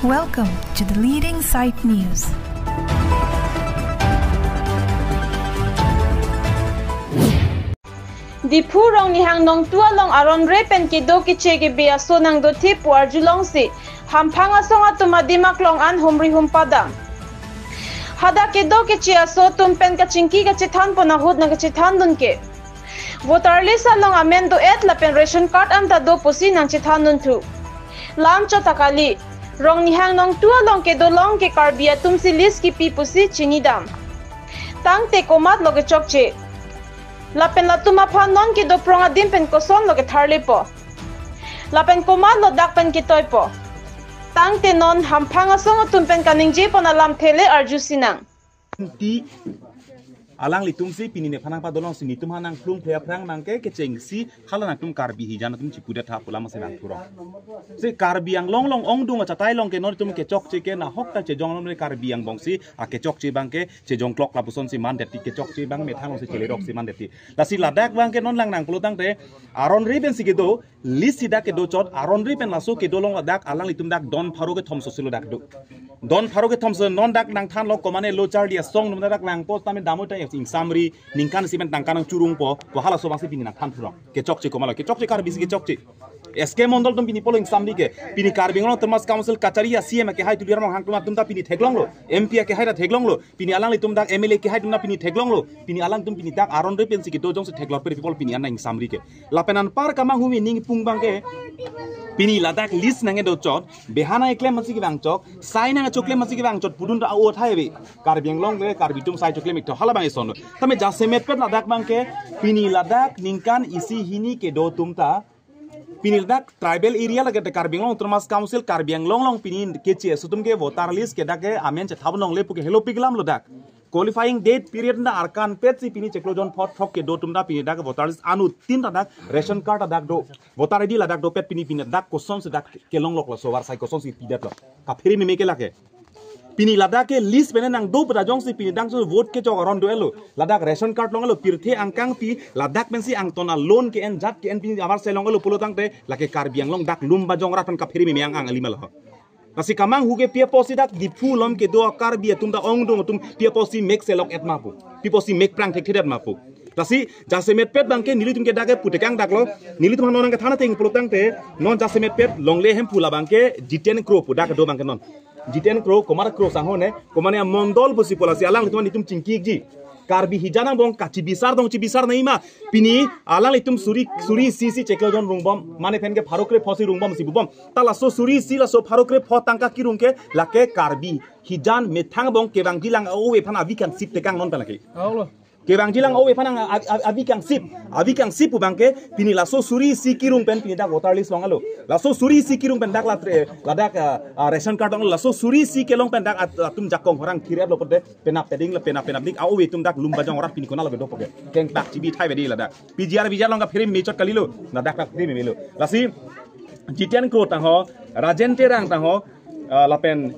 Welcome to the Leading Site News. Diphu rong ni hang nong tua long aron re pen ke do ki che ke be aso nang do thi puar julong si hamphang asong atuma dimak long an humri humpada hada ke do ke che aso tum pen ka chingki ka chithan pona hud na ka chithan dun ke voter list long amen do et la pen ration card am ta do posi nang chithan dun thu lam cha takali rong ni hang nong tua long ke do long ke karbia tum si list ki pi posi chini dam tang te komat loge chok che lapen la tuma phan non ki do pronga dim pen koson loge tharle po lapen komat lo dak pen ki toy po tang te non hamphang asong tum pen kaning je pona lam thele arju sinang ti alang litum si pinine phanang pa dolong si nitum hanang plung phya phrang mangke ke cheng si khalanang tum karbi hi jana tum chipuda tha pula ma se nang thuro si karbi ang long long ong dung chatai long ke nor tum ke chok che ke na hok ta che jong long le karbi ang bong si a ke chok che bang ke che jong klok la puson si man det ti ke chok che bang me thang long si chele rok si man det ti la si ladak bang ke non lang nang pulo tang te aron ri ben si ke do list sida ke do chot aron ri pen laso ke do long ladak alang litum dak don pharo ke thom sosilo dak do don pharo ke thom so non dak nang than lo komane lo char dia song num dak nang post tame damo ta ing samri ningkan simen tangkanang churung po ko hala so bang si pini nang than thuro ke chok che komala ke chok che kar bisi ke chok che SK Mondal tum pini polo ing samri ke pini karbing lo termas council kacharia CM ke hai tuliar mang hang tum ta pini theglong lo MP ke hai ta theglong lo pini alang li tum dak MLA ke hai tum na pini theglong lo pini alang tum pini dak aron re pen si ke do jong se theglor per people pini an ing samri ke lapenan par kamang humi ning pung bang ke pini ladak list nange do chot behana eklem masi ki bang chok sai nang chokle masi ki bang chot pudun ta o thai be karbing long le karbitum sai chokle mik to hala bang son tame ja semet pet ladak bang ke pini ladak ningkan isi hini ke do tum ta pini dak tribal area lage te karbing long termas council karbiang long long pini ke che sutum ke voter list ke dak ke amen che thabon long le puke hello piglam lo dak qualifying date period na arkan pet si pini cheklo jon phot thok ke do tum da pini dak voter list anu tin da dak ration card dak do voter id la dak do pet pini pini dak koson se dak ke long lok lo so war sai koson si pidat lo ka phiri me ke lake pini ladak ke list pene nang do pada jong si pini dang so vote ke chok aron do elo ladak ration card long elo pirthe angkang pi ladak pen si ang tona loan ke en jat ke en pini amar se long elo pulo tang te lake karbiang long dak lumba jong ratan ka phiri me ang ang alima lo nasi kamang huge pia posi dak dipu lom ke do karbi tum da ong dong tum pia posi mek selok et mapu pi posi mek prang thek thet mapu tasi jasemet pet bangke nili tum ke dake putekang dak lo nili tum non ke thana ting pulo tang te non jasemet pet long le hem phula bangke jiten kro pu dak do bangke non jiten kro komar kro sahone komane mondol bosi polasi alang tum nitum chingki ji karbi hijana bong kachi bisar dong chi bisar nei ma pini alang litum suri suri si si cheklo jon rungbom mane phen ke farokre phosi rungbom si bubom tala so suri si la so farokre pho tangka ki rungke lake karbi hijan methang bong kebang gilang o we phan avi kan sip tekang non talake kebang jilang o we phan avi kan sip bangke pini la so suri si ki rung pen pini dak voter list long alo la so suri si ki rung pen dak la dak ration card long la so suri si ke long pen dak atum jakong horang khire lo pede pena peding la pena pena dik au we tum dak lumba jong ora pini kona lo do poke keng tak chibi thai bedi la dak PGR bijar long ka phiri mi chot kalilo la dak phiri mi melo la si jitian kro tang ho Rajen Terang tang ho lapen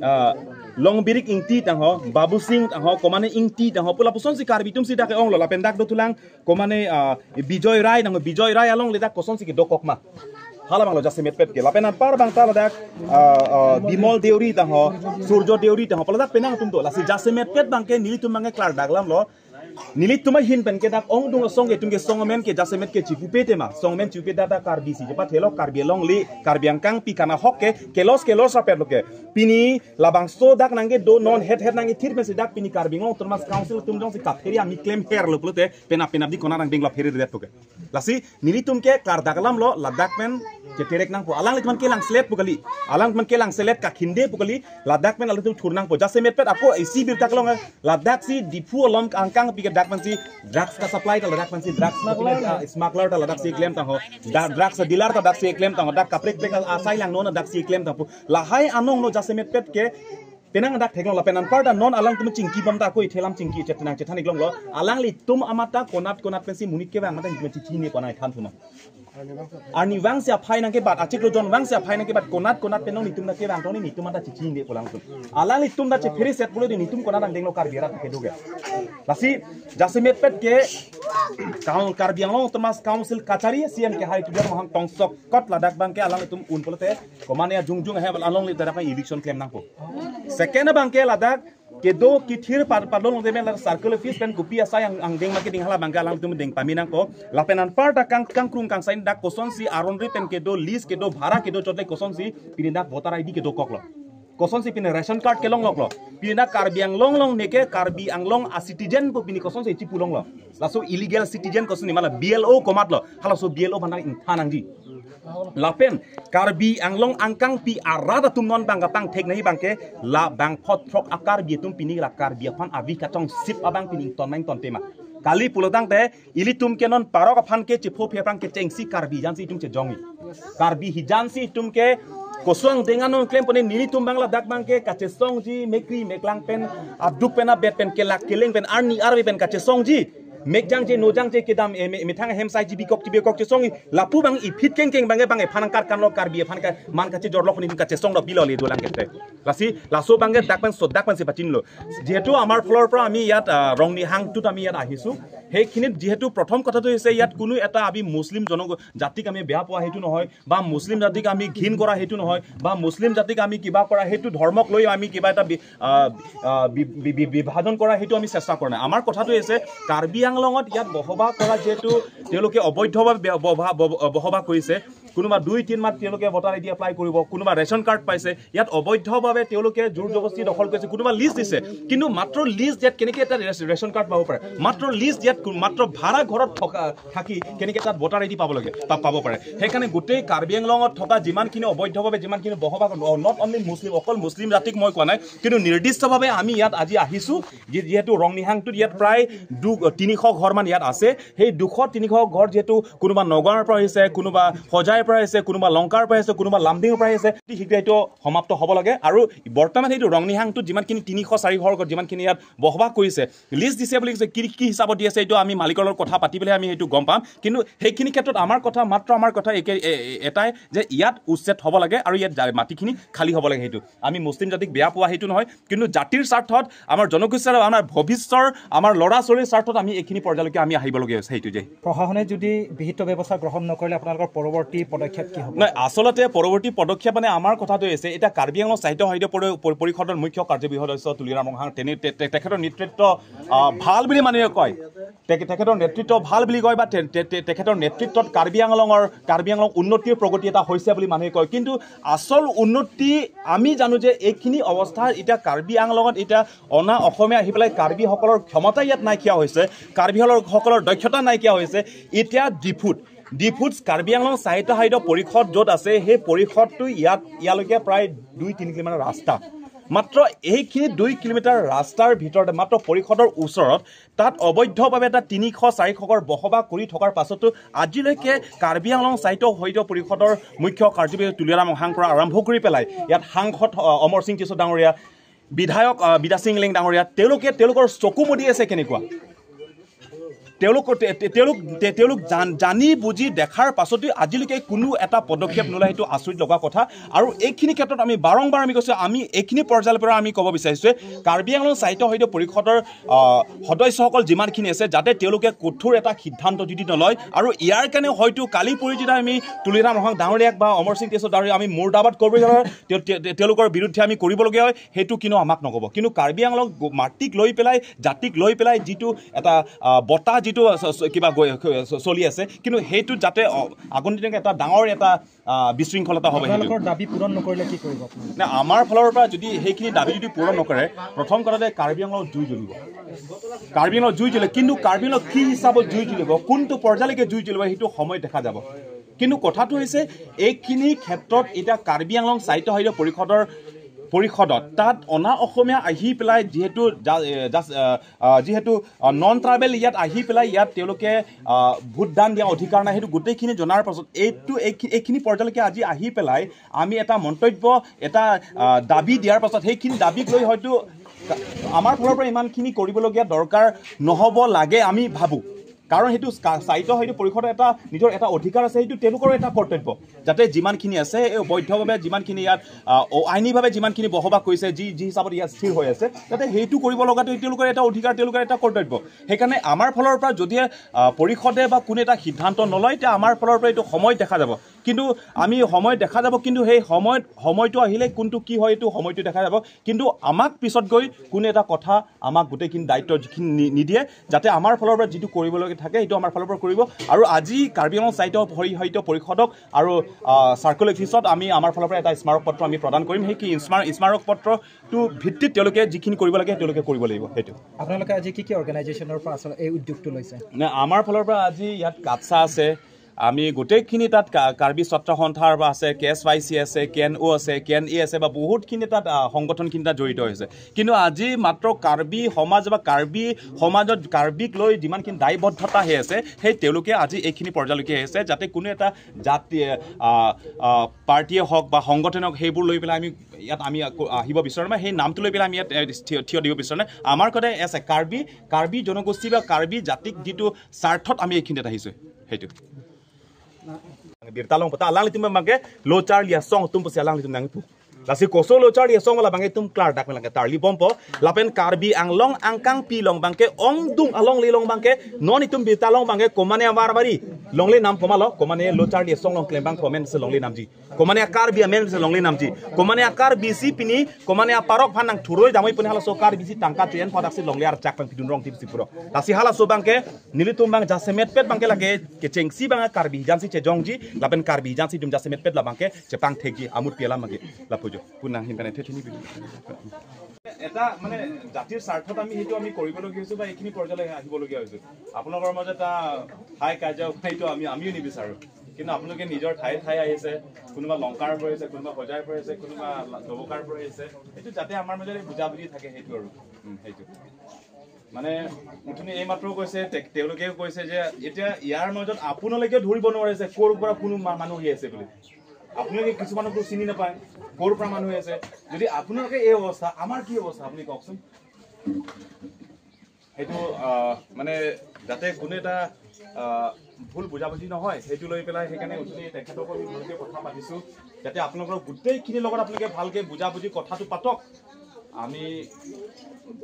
long birik ingti tang ho Babu Singh tang ho komane ingti tang ho pula puson si karbi tum si dak ong lo lapen dak do tulang komane Bijoy Rai tang ho Bijoy Rai along le dak koson si ke do kokma hala bang lo jasemet pet ke lapen par bang ta dak Bimol Deuri tang ho Surjo Deuri tang ho pula dak penang tum do la si jasemet pet bang ke nili tum bang ke klar daglam lo nili tuma hin pen ke dak ong dung song ke tum ke song men ke jasemet ke chipu pe tema song men chipu da da karbi si jepa thelo karbi long li karbi angkang pi kana hok ke kelos kelos ra pet lo ke pini labang so dak nangge do non het het nangge thir pe si dak pini karbi ngong termas council tum jong si ka pheri ami claim her lo plote pena pena di kona rang ding la pheri det poke lasi nili tum ke kar daglam lo ladak men ke terek nang po alang litman ke lang slet pukali alang man ke lang slet ka khinde pukali ladak men alu thur nang po jasemet pet ako isi bir tak long ladak si dipu lom angkang pi ke dak man si drugs ka supply ta ladak man si drugs smuggler ta ladak si claim ta ho drugs dealer ta dak si claim ta ho dak kaprek pek asai lang no dak si claim ta po lahai anong no jasemet pet ke Penang dak theklong la penan par da non alang tum chingki bam ta ko ithelam chingki chetnang chethani glong lo alang li tum amata konat konat pensi munit ke bang mata chi chi ne konai than thuma arni wang sia phai nang ke bat achik lo jon wang sia phai nang ke bat konat konat penong ni tum na ke bang toni ni tum ata chi chi ne polang tum alang li tum da che pheri set polo ni tum konat ang denglo kar biara ke doge lasi jasimet pet ke kaun Karbi Anglong Thomas Council Kachari CM ke hari tujuan mohang tongsok kot ladak bang ke alang tum un polote komane jung jung he along li dara eviction claim nang po second bang ke ladak ke do kithir par padlong de mel circle office pen kupi asa yang ang deng marketing hala bang ke alang tum deng paminang ko lapenan par da kang kang krung kang sain dak koson si aron ri pen ke do list ke do bhara ke do chotle koson si pirindak voter ID ke do koklo koson si pin ration card ke long loklo pina Karbi Anglong long neke Karbi Anglong a citizen po pini koson si chipulong lo laso illegal citizen koson ni mala BLO komat lo hala so BLO bandang inthanang ji lapen Karbi Anglong angkang pi arada tum non bang pang thek nahi bangke la bang phot throk akar bi tum pini la Karbi phan avi kachong sip abang pini ton mang ton tema kali pulotang te ili tum ke non parok phan ke chipho phe prang ke chengsi Karbi jansi tum che jongi Karbi hijansi tum ke kosong dengan claim pone nili tum bangla dak bangke kache song ji mekri meklang pen abduk pena bet pen kelak keleng pen arni arbi pen kache song ji mekjang je nojang je kedam methang hem sai ji bikok ti bikok che song lapu bang i fit keng keng bangke bang phanang kar kan lo Karbi phan ka man kache jor lo pone kache song lo bilo le dolang kete lasi laso bangke dak pen so dak pen se pachin lo যেহেতু আমাৰ ফলৰ পৰা আমি ইয়াত ৰংনি হাংটোত আমি ইয়াত আহিছো সেইখিনিত যেহেতু প্ৰথম কথাটো হৈছে ইয়াত কোনো এটা আমি মুছলিম জাতিক আমি বেয়া পোৱা সেইটো নহয় বা মুছলিম জাতিক আমি ঘিণ কৰা সেইটো নহয় বা মুছলিম জাতিক আমি কিবা কৰা সেইটো ধৰ্মক লৈ আমি কিবা এটা বিভাজন কৰা সেইটো আমি চেষ্টা কৰা নাই। আমাৰ কথাটো হৈছে কাৰ্বি আংলঙত ইয়াত বসবাস কৰা যিহেতু তেওঁলোকে অবৈধভাৱে বসবাস কৰিছে কোনোবা 2-3 মাহ তেওঁলোকে ভোটাৰ আইডি এপ্লাই কৰিব কোনোবা ৰেচন কাৰ্ড পাইছে ইয়াত অবৈধভাৱে তেওঁলোকে জোৰ জবৰদস্তি দখল কৰিছে কোনোবা লিষ্ট দিছে কিন্তু মাত্ৰ লিষ্ট ইয়াত কেনেকৈ এটা ৰেচন কাৰ্ড পাব পাৰে মাত্ৰ লিষ্ট ইয়াত মাত্ৰ ভাড়া ঘৰত থকা থাকি কেনেকৈ তাত ভোটাৰ আইডি পাব লাগে পাব পাৰে। সেইকাৰণে গোটেই কাৰ্বি আংলঙত থকা যিমানখিনি অবৈধভাৱে যিমানখিনি বসবাস not only মুছলিম অকল মুছলিম জাতিক মই কোৱা নাই কিন্তু নিৰ্দিষ্টভাৱে আমি ইয়াত আজি আহিছোঁ যিহেতু ৰংনিহাংটোত ইয়াত প্ৰায় 200-300 ঘৰমান ইয়াত আছে সেই 200-300 ঘৰ যিহেতু কোনোবা নগাঁৱৰ পৰা আহিছে কোনোবা হোজাইৰ পৰা আহিছে কোনোবা লংকাৰ পৰা আহিছে কোনোবা লামডিঙৰ পৰা আহিছে শীঘ্ৰে এইটো সমাপ্ত হ'ব লাগে। আৰু বৰ্তমান সেইটো ৰংনিহাংটোত যিমানখিনি 300-400 ঘৰ যিমানখিনি ইয়াত বসবাস কৰিছে লিষ্ট দিছে বুলি কৈছে কি কি হিচাপত দি আছে এইটো আমি মালিকৰ লগত কথা পাতি পেলাই আমি সেইটো গম পাম কিন্তু সেইখিনি ক্ষেত্ৰত আমাৰ কথা মাত্ৰ আমাৰ কথা এটাই যে ইয়াত উচ্ছেদ হ'ব লাগে আৰু ইয়াত মাটিখিনি খালী হ'ব লাগে। সেইটো আমি মুছলিম জাতিক বেয়া পোৱা সেইটো নহয় কিন্তু জাতিৰ স্বাৰ্থত আমাৰ জনগোষ্ঠীৰ আমাৰ ভৱিষ্যৰ আমাৰ ল'ৰা ছোৱালীৰ স্বাৰ্থত আমি এইখিনি পৰ্যায়লৈকে আমি আহিবলগীয়া হৈছে। সেইটো যে প্ৰশাসনে যদি বিহিত ব্যৱস্থা গ্ৰহণ নকৰিলে আপোনালোকৰ পৰৱৰ্তী পদক্ষেপ কি হ'ব? নাই আচলতে পৰৱৰ্তী পদক্ষেপ মানে আমাৰ কথাটো হৈছে এতিয়া কাৰ্বি আংলং সাহিত্য সাহিত্য পৰিষদৰ মুখ্য কাৰ্যবাহী সদস্য তুলিৰাম ৰংহাং তেখেতৰ নেতৃত্ব ভাল বুলি মানুহে কয় তেখেতৰ নেতৃত্ব ভাল বুলি কয় বা তেখেতৰ নেতৃত্বত কাৰ্বি আংলং উন্নতিৰ প্ৰগতি এটা হৈছে বুলি মানুহে কয় কিন্তু আচল উন্নতি আমি জানো যে এইখিনি অৱস্থা এতিয়া কাৰ্বি আংলঙত এতিয়া অনা অসমীয়া আহি পেলাই কাৰ্বিসকলৰ ক্ষমতা ইয়াত নাইকিয়া হৈছে কাৰ্বিসকলৰ দক্ষতা নাইকিয়া হৈছে। এতিয়া ডিফুট কাৰ্বি আংলং সাহিত্য সাহিত্য পৰিষদ য'ত আছে সেই পৰিষদটো ইয়ালৈকে প্ৰায় 2-3 কিলোমিটাৰ ৰাস্তা মাত্ৰ এইখিনি 2 কিলোমিটাৰ ৰাস্তাৰ ভিতৰতে মাত্ৰ পৰিষদৰ ওচৰত তাত অবৈধভাৱে এটা 300-400 ঘৰ বসবাস কৰি থকাৰ পাছতো আজিলৈকে কাৰ্বি আংলং সাহিত্য সাহিত্য পৰিষদৰ মুখ্য কাৰ্যবাহী তুলিৰাম ৰংহাং পৰা আৰম্ভ কৰি পেলাই ইয়াত সাংসদ অমৰ সিং টিছো ডাঙৰীয়া বিধায়ক বিদাসিং লেং ডাঙৰীয়া তেওঁলোকে তেওঁলোকৰ চকু মুদি আছে কেনেকুৱা তেওঁলোক জানি বুজি দেখাৰ পাছতো আজিলৈকে কোনো এটা পদক্ষেপ নোলায় সেইটো আচৰিত লগা কথা। আৰু এইখিনি ক্ষেত্ৰত আমি বাৰম্বাৰ আমি কৈছোঁ আমি এইখিনি পৰ্যায়ৰ পৰা আমি ক'ব বিচাৰিছোঁ কাৰ্বি আংলং সাহিত্য সাহিত্য পৰিষদৰ সদস্যসকল যিমানখিনি আছে যাতে তেওঁলোকে কঠোৰ এটা সিদ্ধান্ত যদি নলয় আৰু ইয়াৰ কাৰণে হয়তো কালি পৰি যেতিয়া আমি তুলিৰাম ৰংহাং ডাঙৰীয়াক বা অমৰ সিং টেছো ডাঙৰীয়া আমি মুৰ্দাবাদ কৰিবলগীয়া হয় তেওঁলোকৰ বিৰুদ্ধে আমি কৰিবলগীয়া হয় সেইটো কিন্তু আমাক নক'ব। কিন্তু কাৰ্বি আংলং মাটিক লৈ পেলাই জাতিক লৈ পেলাই যিটো এটা বতাহ যিটো কিবা চলি আছে কিন্তু সেইটো যাতে আগন্তুক দিনত এটা ডাঙৰ এটা বিশৃংখলতা হ'ব। দাবী পূৰণ নকৰিলে কি কৰিব? না আমাৰ ফালৰ পৰা যদি সেইখিনি দাবী যদি পূৰণ নকৰে প্ৰথম কথাতে কাৰ্বি আংলঙত জুই জ্বলিব কাৰ্বি আংলঙত জুই জ্বলে কিন্তু কাৰ্বি আংলঙত কি হিচাপত জুই জ্বলিব কোনটো পৰ্যায়লৈকে জুই জ্বলিব সেইটো সময় দেখা যাব। কিন্তু কথাটো হৈছে এইখিনি ক্ষেত্ৰত এতিয়া কাৰ্বি আংলং সাহিত্য সাহিত্য পৰিষদৰ পৰিষদত তাত অনা অসমীয়া আহি পেলাই যিহেতু যিহেতু নন ট্ৰাইবেল ইয়াত আহি পেলাই ইয়াত তেওঁলোকে ভোটদান দিয়া অধিকাৰ নাই, সেইটো গোটেইখিনি জনাৰ পাছত এইটো এইখিনি পৰ্যায়লৈকে আজি আহি পেলাই আমি এটা মন্তব্য এটা দাবী দিয়াৰ পাছত সেইখিনি দাবীক লৈ হয়তো আমাৰ ফালৰ পৰা ইমানখিনি কৰিবলগীয়া দৰকাৰ নহ'ব লাগে আমি ভাবোঁ। কাৰণ সেইটো স্বায়ত্ত হয়তো পৰিষদৰ এটা নিজৰ এটা অধিকাৰ আছে, সেইটো তেওঁলোকৰো এটা কৰ্তব্য যাতে যিমানখিনি আছে এই বৈধভাৱে যিমানখিনি ইয়াত আইনীভাৱে যিমানখিনি বসবাস কৰিছে যি যি হিচাপত ইয়াত স্থিৰ হৈ আছে যাতে সেইটো কৰিব লগাটো তেওঁলোকৰ এটা অধিকাৰ, তেওঁলোকৰ এটা কৰ্তব্য। সেইকাৰণে আমাৰ ফালৰ পৰা যদিহে পৰিষদে বা কোনো এটা সিদ্ধান্ত নলয় তেতিয়া আমাৰ ফালৰ পৰা এইটো সময় দেখা যাব, কিন্তু আমি সময় দেখা যাব, কিন্তু সেই সময়টো আহিলে কোনটো কি হয় এইটো সময়টো দেখা যাব। কিন্তু আমাক পিছত গৈ কোনো এটা কথা আমাক গোটেইখিনি দায়িত্ব যিখিনি নিদিয়ে যাতে আমাৰ ফালৰ পৰা যিটো কৰিবলগীয়া থাকে সেইটো আমাৰ ফালৰ পৰা কৰিব। আৰু আজি কাৰ্বি আংলং স্বায়ত্ত শাসিত পৰিষদক আৰু চাৰ্কল অফিচত আমি আমাৰ ফালৰ পৰা এটা স্মাৰকপত্ৰ আমি প্ৰদান কৰিম। সেই স্মাৰকপত্ৰটো ভিত্তিত তেওঁলোকে যিখিনি কৰিব লাগে তেওঁলোকে কৰিব লাগিব। সেইটো আপোনালোকে আজি কি কি অৰ্গেনাইজেশ্যনৰ পৰা আচলতে এই উদ্যোগটো লৈছে? আমাৰ ফালৰ পৰা আজি ইয়াত কাটছা আছে, আমি গোটেইখিনি তাত কাৰ্বি ছাত্ৰ সন্থাৰ বা আছে, কে এছ ৱাই চি আছে, কে এন অ' আছে, কে এন ই আছে, বা বহুতখিনি তাত সংগঠনখিনি তাত জড়িত হৈছে। কিন্তু আজি মাত্ৰ কাৰ্বি সমাজ বা কাৰ্বি সমাজত কাৰ্বিক লৈ যিমানখিনি দায়বদ্ধতা হৈ আছে সেই তেওঁলোকে আজি এইখিনি পৰ্যায়লৈকে আহিছে যাতে কোনো এটা জাতি পাৰ্টীয়ে হওক বা সংগঠনে হওক সেইবোৰ লৈ পেলাই আমি ইয়াত আমি আহিব বিচৰা নাই, সেই নামটো লৈ পেলাই আমি ইয়াত থিয় দিব বিচৰা নাই। আমাৰ কথা এছ এ কাৰ্বি কাৰ্বি জনগোষ্ঠী বা কাৰ্বি জাতিক যিটো স্বাৰ্থত আমি এইখিনিত আহিছোঁ সেইটো। Birtalong pata alang litum bangke lochar lia song tum pasi alang litum nang pu lasi koso lochar lia song wala bangke tum klar dak melang tarli bompo lapen karbi anglong angkang pilong bangke ong dung along lilong bangke non itum birtalong bangke komane amarbari longle nam komalo komane lochar lia song long klembang komen se longle namji komane karbi amen se longle namji komane karbi si pini komane parok phanang thuroi damoi puni hala so karbi si tangka train padak si longle ar chak pang pidun rong tip si puro lasi hala so bangke nilitum bang jasemet pet bangke lage kechengsi bang karbi jansi chejongji lapen karbi jansi dum jasemet pet la bangke chepang thekji amut piela mage lapujo punang himpane thethini এটা মানে জাতিৰ স্বাৰ্থত আমি সেইটো আমি কৰিবলগীয়া হৈছোঁ বা এইখিনি পৰ্যায়লৈ আহিবলগীয়া হৈছোঁ। আপোনালোকৰ মাজত এটা ঠাই কাৰ্য সেইটো আমিও নিবিচাৰোঁ, কিন্তু আপোনালোকে নিজৰ ঠাই ঠাই আহিছে, কোনোবা লংকাৰ পৰা আহিছে, কোনোবা সজাইৰ পৰা আহিছে, কোনোবা ডবকাৰ পৰা আহিছে, সেইটো যাতে আমাৰ মাজত বুজাবুজি থাকে সেইটো আৰু সেইটো মানে উঠনি এইমাত্ৰও কৈছে, তেওঁলোকেও কৈছে যে এতিয়া ইয়াৰ মাজত আপোনালোকেও ধৰিব নোৱাৰে যে ক'ৰ পৰা কোনো মানুহ আহি আছে বুলি। আপোনালোকে কিছুমানকতো চিনি নাপায় ক'ৰ পৰা মানুহ আছে। যদি আপোনালোকে এই অৱস্থা, আমাৰ কি অৱস্থা আপুনি কওকচোন। সেইটো মানে যাতে কোনো এটা ভুল বুজাবুজি নহয় সেইটো লৈ পেলাই সেইকাৰণে উঠনি তেখেতকো আমি ভালকৈ কথা পাতিছোঁ যাতে আপোনালোকৰ গোটেইখিনিৰ লগত আপোনালোকে ভালকৈ বুজাবুজি কথাটো পাতক। আমি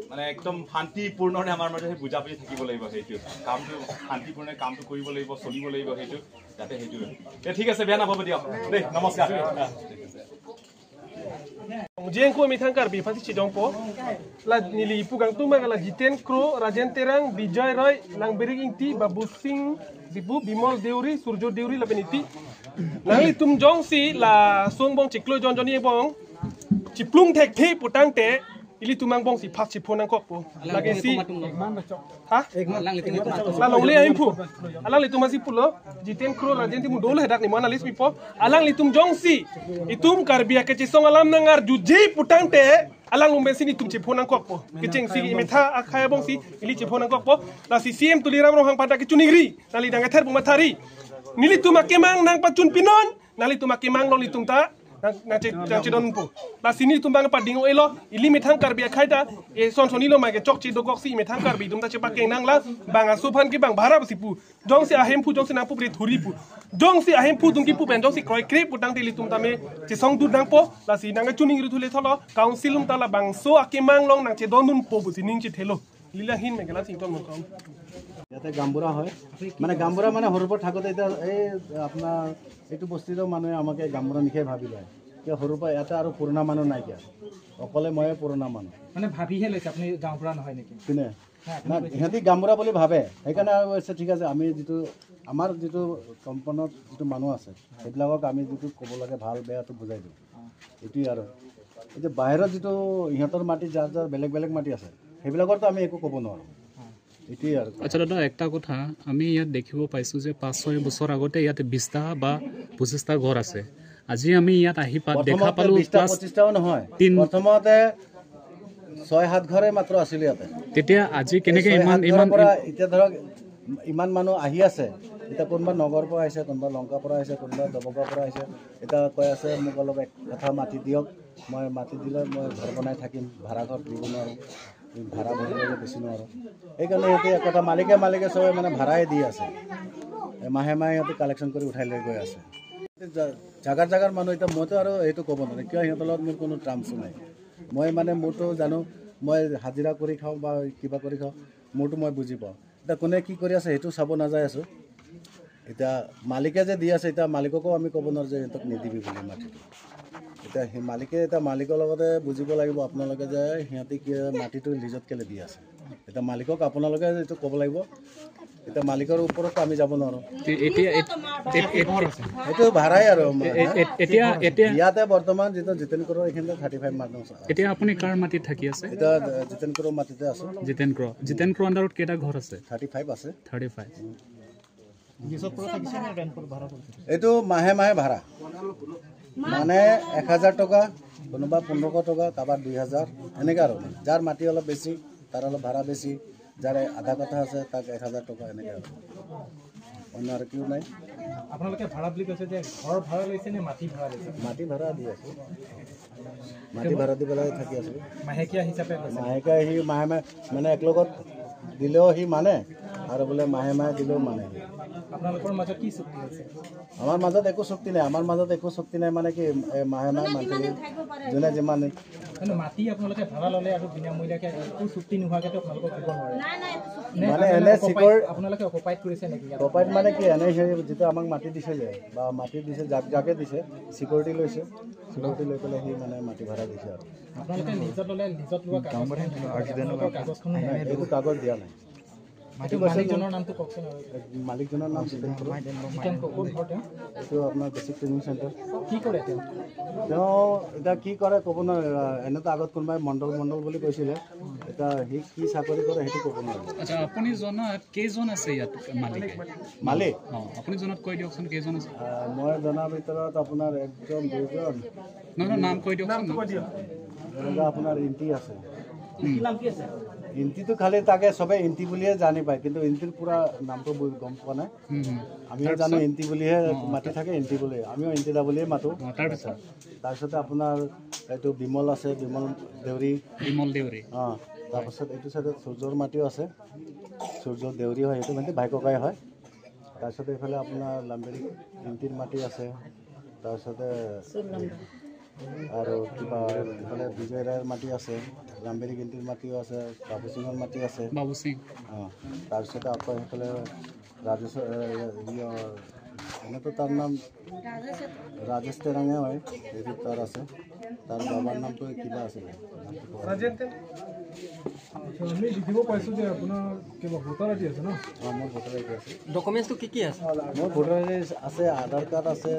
মানে একদম শান্তিপূৰ্ণৰে আমাৰ মাজত সেই বুজাবুজি থাকিব লাগিব, সেইটো কামটো শান্তিপূৰ্ণৰে কামটো কৰিব লাগিব, চলিব লাগিব, সেইটো যাতে সেইটো। ঠিক আছে, বেয়া নাপাব দিয়ক দেই, নমস্কাৰ। Jengko mithang karbi phasi chidongpo la nili pugang tuma la Jiten Kro Rajen Terang Bijoy Roy lang Berik Ingti Babu Singh Dipu Bimol Deuri Surjo Deuri la beniti lang tum jong si la songbong chiklo jon joni bong chiplung thek the putang te ili tumang bong si phak chiphonang kok po lage si ha la longle aim phu alang li tumasi pulo Jiten Kro Rajen ti mudol hedak ni manalis mi po alang li tum jong si itum karbia ke chisong alam nangar juji putang te alang lumbe sini tum chiphonang kok po kicheng si imetha akhaya bong si ili chiphonang kok po la si cm tuliram rohang pada ke chunigri nali danga ther bumathari nili tumakemang nang pachun pinon nali tumakemang long li tum ta na che don po la sini tumbang pa dingo elo ili methang karbi khaita e son sonilo ma ke chok chi dogok si methang karbi dum ta che pa keng nang la banga sophan ki bang bhara sipu jong si ahem phu jong si na pu bre thuri pu jong si ahem phu dung ki pu ben jong si kroi kre putang teli tum ta me che song du nang po la si nang chuning ri thule tholo council um ta la bang so akemang long nang che don dun po bu si ning chi thelo lila hin me gela sing ton mo kom ইয়াতে গামবুঢ়া হয়, মানে গামবুঢ়া মানে সৰুৰ পৰা থাকোঁতে এতিয়া এই আপোনাৰ এইটো বস্তিতো মানুহে আমাকে গামবুঢ়া নিশাই ভাবি লয়। কিয় সৰুৰ পৰা ইয়াতে আৰু পুৰণা মানুহ নাইকিয়া, অকলে ময়ে পুৰণা মানুহ। মানে ভাবিহে লৈছে আপুনি গাঁওবুঢ়া নহয় নেকি? কোনে না সিহঁতি গামবুঢ়া বুলি ভাবে, সেইকাৰণে আৰু কৈছে ঠিক আছে আমি যিটো আমাৰ যিটো কম্পাউণ্ডত যিটো মানুহ আছে সেইবিলাকক আমি যিটো ক'ব লাগে ভাল বেয়াটো বুজাই দিওঁ, এইটোৱে। আৰু এতিয়া বাহিৰত যিটো ইহঁতৰ মাটি যাৰ যাৰ বেলেগ বেলেগ মাটি আছে সেইবিলাকৰতো আমি একো ক'ব নোৱাৰোঁ। আচ্ছা দাদা, একটা কথা আমি ইয়াত দেখিব পাইছোঁ যে 5-6 বছৰ আগতে ইয়াত 20টা বা 25টা ঘৰ আছে, আজি আমি ইয়াত আহি দেখা পালো 25টাও নহয়, প্ৰথমতে 6-7 ঘৰে মাত্ৰ আছিল ইয়াতে। তেতিয়া আজি কেনেকৈ ইমান ইমান এতিয়া ধৰক ইমান মানুহ আহি আছে। এতিয়া কোনোবা নগৰৰ পৰা আহিছে, কোনোবা লংকাৰ পৰা আহিছে, কোনোবা দবকাৰ পৰা আহিছে। এতিয়া কৈ আছে মোক অলপ এক কথা মাটি দিয়ক, মই মাটি দিলে মই ঘৰ বনাই থাকিম, ভাড়া ঘৰ দিব নোৱাৰোঁ, ভাড়া ভৰিবলৈ বেছি নোৱাৰোঁ। সেইকাৰণে সিহঁতে এক কথা মালিকে মালিকে চবে মানে ভাড়াই দি আছে, মাহে মাহে সিহঁতে কালেকশ্যন কৰি উঠাই লৈ গৈ আছে। জাগাৰ জাগাৰ মানুহ এতিয়া মইতো আৰু সেইটো ক'ব নোৱাৰোঁ, কিয় সিহঁতৰ লগত মোৰ কোনো ট্ৰামছো নাই। মই মানে মোৰতো জানো, মই হাজিৰা কৰি খাওঁ বা কিবা কৰি খাওঁ, মোৰতো মই বুজি পাওঁ। এতিয়া কোনে কি কৰি আছে সেইটো চাব নাযায় আছোঁ। এতিয়া মালিকে যে দি আছে, এতিয়া মালিককো আমি ক'ব নোৱাৰোঁ যে সিহঁতক নিদিবি বুলি মাটিটো। এতিয়া সেই মালিকে এতিয়া মালিকৰ লগতে বুজিব লাগিব আপোনালোকে যে সিহঁতে কি মাটিটো লিজত কেলৈ দি আছে। এতিয়া মালিকক আপোনালোকে এইটো ক'ব লাগিব। এতিয়া মালিকৰ ওপৰতো আমি যাব নোৱাৰোঁ। সেইটো ভাড়াই আৰু এতিয়া এতিয়া ইয়াতে বৰ্তমান যিটো জিতেন ক্ৰৰ এইখিনিতে 35 মানুহ আছে। এতিয়া আপুনি কাৰ মাটিত থাকি আছে? এতিয়া জিতেন ক্ৰৰ মাটিতে আছোঁ। জিতেন ক্ৰ, জিতেন ক্ৰ আণ্ডাৰত কেইটা ঘৰ আছে? 35 আছে। 35 এইটো মাহে মাহে ভাড়া, মানে 1000 টকা, কোনোবা 1500 টকা, কাৰোবাৰ 2000, এনেকৈ আৰু। যাৰ মাটি অলপ বেছি তাৰ অলপ ভাড়া বেছি, যাৰ আধা কথা আছে তাক 1000 টকা, এনেকৈ আৰু। অন্য আৰু কিয় নাই। আপোনালোকে ভাড়া বুলি কৈছে যে ঘৰ ভাড়া লৈছে নে মাটি ভাড়া লৈছে? মাটি ভাড়া দি আছোঁ, মাটি ভাড়া দি পেলাই থাকি আছোঁ। মাহেকীয়া হিচাপে? মাহেকীয়া সি মাহে মাহে মানে একলগত দিলেও সি মানে, আৰু বোলে মাহে মাহে দিলেও মানে। আপোনালোকৰ মাজত কি চুক্তি হৈছে? আমাৰ মাজত একো চুক্তি নাই। আমাৰ মাজত একো চুক্তি নাই মানে কি মাহে মাহে মান্থলি যোনে যিমান মাটি আপোনালোকে ভাড়া ল'লে আৰু বিনামূলীয়াকৈ একো চুক্তি নোহোৱাকৈ আপোনালোকক দিব নোৱাৰে। মানে এনে চিকৰ আপোনালোকে অকুপাইড কৰিছে নেকি? অকুপাইড মানে কি, এনে সেই যিটো আমাক মাটি দিছে যে বা মাটি দিছে যাক যাকে দিছে চিকিউৰিটি লৈছে, চিকিউৰিটি লৈ পেলাই সি মানে মাটি ভাড়া দিছে। আৰু আপোনালোকে নিজত ল'লে নিজত লোৱা কাগজখন এইটো কাগজ দিয়া নাই। মালিকজনৰ নামটো কওকচোন। মালিকজনৰ নাম জিতেন ক্ৰ। এইটো আপোনাৰ বেচিক ট্ৰেইনিং চেণ্টাৰ। কি কৰে তেওঁ? তেওঁ এতিয়া কি কৰে ক'ব নোৱাৰে। এনেতো আগত কোনোবাই মণ্ডল মণ্ডল বুলি কৈছিলে, এতিয়া সি কি চাকৰি কৰে সেইটো ক'ব নোৱাৰে। আচ্ছা, আপুনি জনাত কেইজন আছে ইয়াত মালিকে? মালিক অঁ, আপুনি জনাত কৈ দিয়কচোন কেইজন আছে। মই জনাৰ ভিতৰত আপোনাৰ 1জন 2জন, নহয় নাম কৈ দিয়কচোন। এনেকুৱা আপোনাৰ ইণ্টি আছে। ইণ্টিটো খালি তাকে চবে ইণ্টি বুলিয়ে জানি পায়, কিন্তু ইণ্টিৰ পূৰা নামটো গম পোৱা নাই। আমিও জানো ইণ্টি বুলিহে মাতি থাকে, ইণ্টি বুলি আমিও ইণ্টি দা বুলিয়ে মাতোঁ। তাৰপিছতে আপোনাৰ এইটো বিমল আছে, বিমল দেউৰী। বিমল দেউৰী, অঁ। তাৰপাছত এইটো চাইডত সূৰ্যৰ মাটিও আছে, সূৰ্য দেউৰী হয়, সেইটো মানে ভাই ককাই হয়। তাৰপিছতে এইফালে আপোনাৰ লাম্বেৰী ইণ্টিৰ মাটি আছে। তাৰপিছতে আৰু কিবা এইফালে বিজয় ৰায়ৰ মাটি আছে, লাম্বেৰী গিন্তিৰ মাটিও আছে, বাবু সিঙৰ মাটি আছে, বাবু সিং। অঁ, তাৰপিছতে আকৌ সেইফালে ৰাজেশ, এনেতো তাৰ নাম ৰাজেশ তেৰাঙে হয়, সেইটো তাৰ আছে। তাৰ বাবাৰ নামটো কিবা আছিলে। আমি দেখিব পাইছোঁ যে আপোনাৰ কিবা ভোটাৰ আইডি আছে ন? অঁ, মোৰ ভোটাৰ আইডি আছে। ডকুমেণ্টছটো কি কি আছে? মোৰ ভোটাৰ আইডি আছে, আধাৰ কাৰ্ড আছে,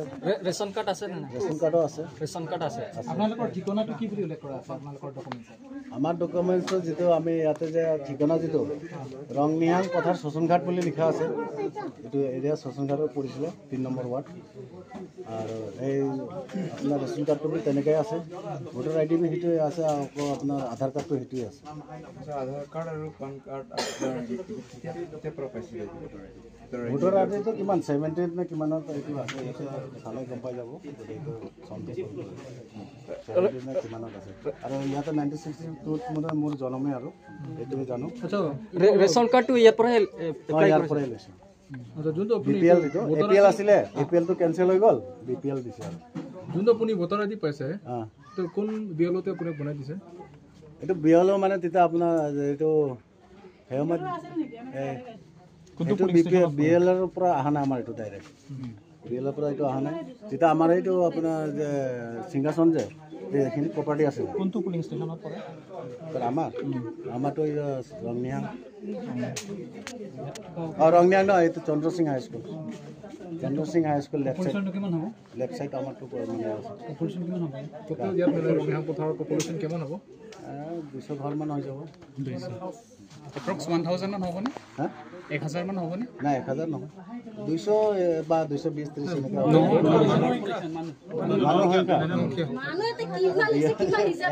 ৰেচন কাৰ্ড আছে নে নাই? ৰেচন কাৰ্ডো আছে। ৰেচন কাৰ্ড আছে। আপোনালোকৰ ঠিকনাটো কি বুলি উল্লেখ কৰা আছে আপোনালোকৰ ডকুমেণ্টছত? আমাৰ ডকুমেণ্টছটো যিটো আমি ইয়াতে যে ঠিকনা যিটো ৰংনিহাং পথাৰ শোচনঘাট বুলি লিখা আছে, এইটো এৰিয়া শোচনঘাটত পৰিছিলে, 3 নম্বৰ ৱাৰ্ড। আৰু এই আপোনাৰ ৰেচন কাৰ্ডটো বুলি তেনেকৈ আছে, ভোটাৰ আই ডি বি সেইটোৱে আছে, আকৌ আপোনাৰ আধাৰ কাৰ্ডটো সেইটোৱে আছে। আধাৰ কাৰ্ড আৰু পান কাৰ্ড কেতিয়াৰ পৰা পাইছিলে? ভোটাৰ আই ডিটো কিমান 70 নে কিমানত এইটো আছে, এইটো চালে গম পাই যাব। এইটো চনটো 70 নে কিমানত আছে। আৰু ইয়াতে 1962 মানে মোৰ জন্মে, আৰু এইটোৱে জানো। আচ্ছা, ৰেচন কাৰ্ডটো ইয়াৰ পৰাই ইয়াৰ পৰাই লৈছোঁ। বি পি এল যিটো এ পি এল আছিলে, এ পি এলটো কেঞ্চেল হৈ গ'ল, বি পি এল দিছে। আৰু যোনটো আপুনি ভোটাৰ আই ডি পাইছে, তো কোন বি এল অ'তে আপোনাক বনাই দিছে? এইটো বি এল অ' মানে তেতিয়া আপোনাৰ এইটো সেই সময়ত বি এল এৰ পৰা অহা নাই আমাৰ, এইটো ডাইৰেক্ট বি এলৰ পৰা এইটো অহা নাই। তেতিয়া আমাৰ এইটো আপোনাৰ যে সিংহাসন যে এইখিনি প্ৰপাৰ্টি আছিলে। কোনটো পুলিং ষ্টেচনত পৰে? আমাৰ আমাৰতো ৰংনিহাং, অঁ ৰংনিহাং নহয়, এইটো Chandrasingh high school, Chandrasingh high school left side. কিমান হ'ব? লেফ্ট চাইড আমাৰটো মানে আছে। পপুলেশ্যন কিমান হ'ব? টোটেল ইয়াত মানে ৰংনিহাং পথাৰৰ পপুলেশ্যন কিমান হ'ব? 200 ঘৰমান হৈ যাব। 200 এপ্ৰক্স 1000 মান হ'বনে? হা, 1000 মান হ'বনে? নাই 1000 নহয়, 200 বা 220 30 এনেকুৱা মানুহ সংখ্যা।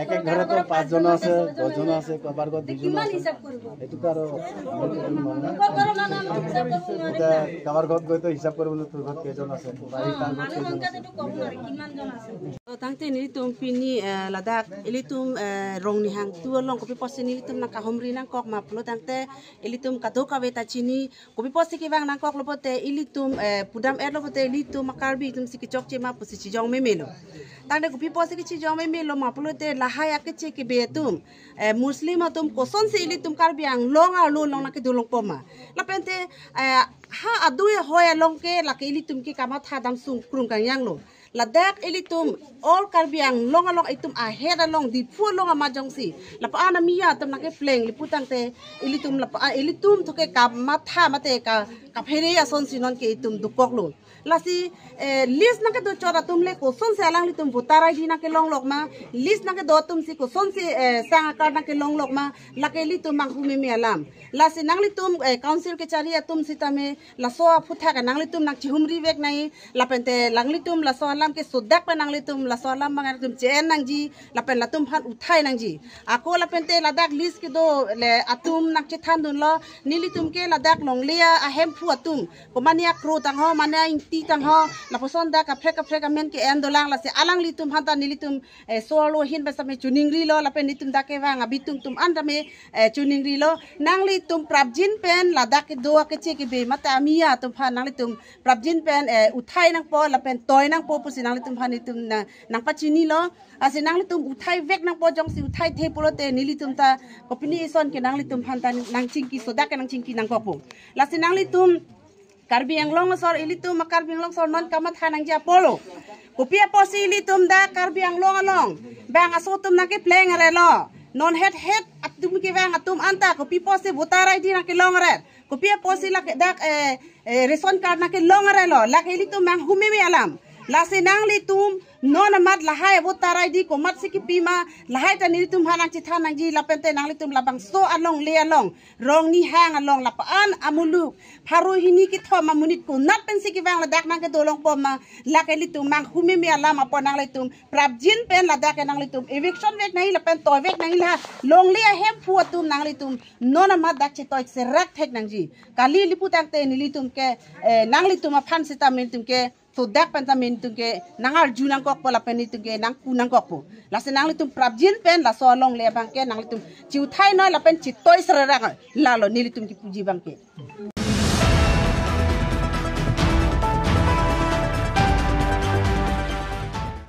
এক এক ঘৰতো 5 জন আছে, 10 জন আছে, কাৰোবাৰ ঘৰত 2 জন আছে। এইটোতো আৰু এতিয়া কাৰোবাৰ ঘৰত গৈতো হিচাপ কৰিবলৈ তোৰ ঘৰত কেইজন আছে, তাৰ ঘৰত কেইজন আছে। Tangte ni tum pini Ladakh ilitum rong ni hang tu long kopi posi ni tum na kahomri nang kok ma plo tangte ilitum kado kawe ta chini kopi posi ki bang nang kok lopote ilitum pudam er lopote ilitum makarbi tum siki chok che ma posi chi jong me melo tangte kopi posi ki chi jong me melo ma plo te lahaya ke che ke be tum muslim atum koson se ilitum karbi ang long ar lo long na ke dolong poma la pente ha adui hoya long ke la ke ilitum ki kamat ha dam sung krung kang yang lo Ladakh ilitum all Karbi Anglong along itum ahead along di pu long amajong si lapa ana mia tum nake pleng liputang te ilitum lapa ilitum thoke ka matha mate ka ka phere ason sinon ke itum dukok lo lasi list nake do chora tum le koson se alang litum voter ID nake long lok ma list nake do tum si koson si sang card nake long lok ma lake litum mang hume mi alam lasi nang litum council ke chari atum sitame laso phutha ka nang litum nak chihumri vek nai lapente lang litum laso alam ke sodak pa nang litum laso alam mang tum chen nang ji lapen latum phan uthai nang ji ako lapente Ladakh list ke do le atum nak che than dun lo nilitum ke Ladakh long lea ahem phu atum ko mania kro tang ho mania ingti tang ho la poson da ka phrek ka men ke en dolang la se alang litum hanta nilitum solo hin ba same chuning ri lo lapen litum da ke wang abitum tum anda me chuning ri lo nang litum prabjin pen Ladakh ke do ke che ke be mata amia tum pha nang litum prabjin pen uthai nang po lapen toy nang po pusi nang litum pha litum nang pa chini lo ase nang litum uthai vek nang po jong si uthai the polote nilitum ta kopini ison ke nang litum phanta nang chingki soda ke nang chingki nang kopo la se nang litum Karbi Anglong sor ilitum Karbi Anglong sor non kamat hanang ja polo kopia posi ilitum da Karbi Anglong along bang asotum nake pleng re lo non head head atum ke bang atum anta kopi posi voter ID nake long re kopia posi lak dak ration card nake long re lo lak ilitum mang humemi alam lase nang litum non amat lahai voter ID ko mat siki pima lahai ta nilitum hanang chi thanang ji lapente nang litum labang so along le along rong ni hang along lapaan amuluk pharu hini ki thoma munit ko nat pen siki bang Ladakh nang ke dolong poma lake litum mang humi mi alam apo nang litum prabjin pen Ladakh nang litum eviction vek nahi lapen toy vek nahi la long le hem phu atum nang litum non amat dak chi toy se rak thek nang ji kali liputang te nilitum ke nang litum a phan sita min tum ke so dak pan tamin tung ke nangar junang kok pola pen tung ke nang kunang kok po la se nang litum prabjin pen la so long le bang ke nang litum chiu thai noi la pen chi toy sra ra la lo nilitum ki puji bang ke.